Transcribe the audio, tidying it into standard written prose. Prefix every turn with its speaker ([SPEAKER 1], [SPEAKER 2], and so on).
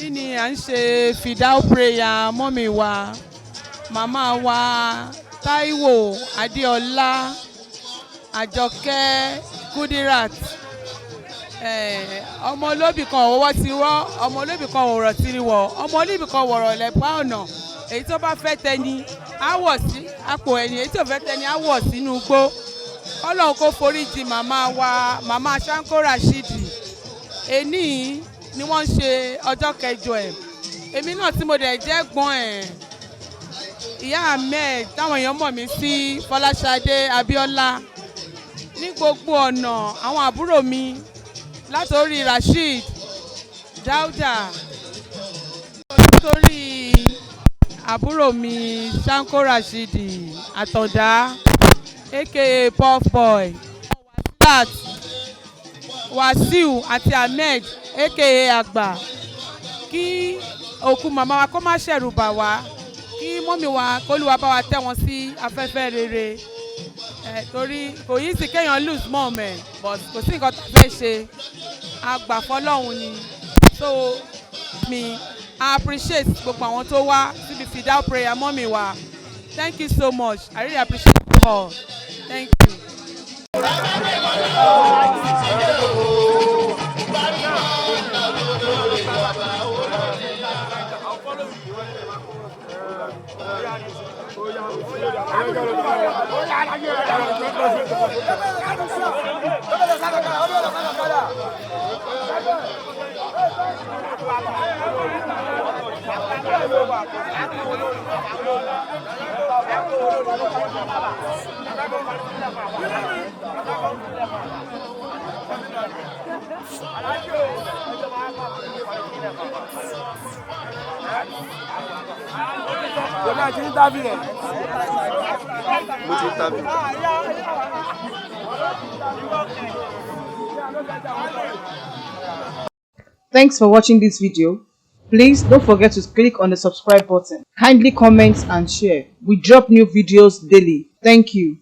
[SPEAKER 1] Èní ni à ń ṣe fidal prayer mọ́mì wa, màmá wa Táíwò Adéọlá Àjọkẹ́ Kudirat. Ọmọ olóbì kan ọwọ́ ti wọ́, ọmọ olóbì kan ọ̀rọ̀ ti wọ̀, ọmọ olóbì kan wọ̀rọ̀ lẹ́pà ọ̀nà. Èyí tó bá fẹ́ tẹni á wọ̀ sí àpò ẹ̀yìn, èyí tó fẹ́ tẹni á wọ̀ sínú igbó. Ọlọ́run kó foríjì màmá wa, màmá Shanko Rashidi. Èní ni wọ́n ń ṣe ọjọ́ kẹjọ ẹ̀. Èmi náà tí mo dẹ̀ jẹ́ gbọ́n ẹ̀, ìyá Ahmed táwọn èèyàn mọ̀ mí sí Fọláṣadé Abíọ́lá. Ní gbogbo ọ̀nà àwọn àbúrò mi látòrí Rasheed Dauda, látòrí àbúrò mi Shanko Rashidi Àtọ̀dá aka Puff Boy, Wasiu àti Ahmed aka Àgbà. Kí òkú màmá wa kó má ṣẹ̀rù bà wá, kí mọ́mì wa kólúwa bá wa tẹ́ wọn sí afẹ́fẹ́ rere. Torí kò yí sí kéèyàn lose mom ẹ̀, but kò sí nǹkan tó fẹ́ ṣe, àgbà fọlọ́hun ni. So I appreciate gbogbo àwọn tó wá síbi fidal prayer mọ́mì wa. Thank you so much. I really appreciate you all. Thank you.
[SPEAKER 2] Thanks for watching this video. Please don't forget to click on the subscribe button. Kindly comment and share. We drop new videos daily. Thank you.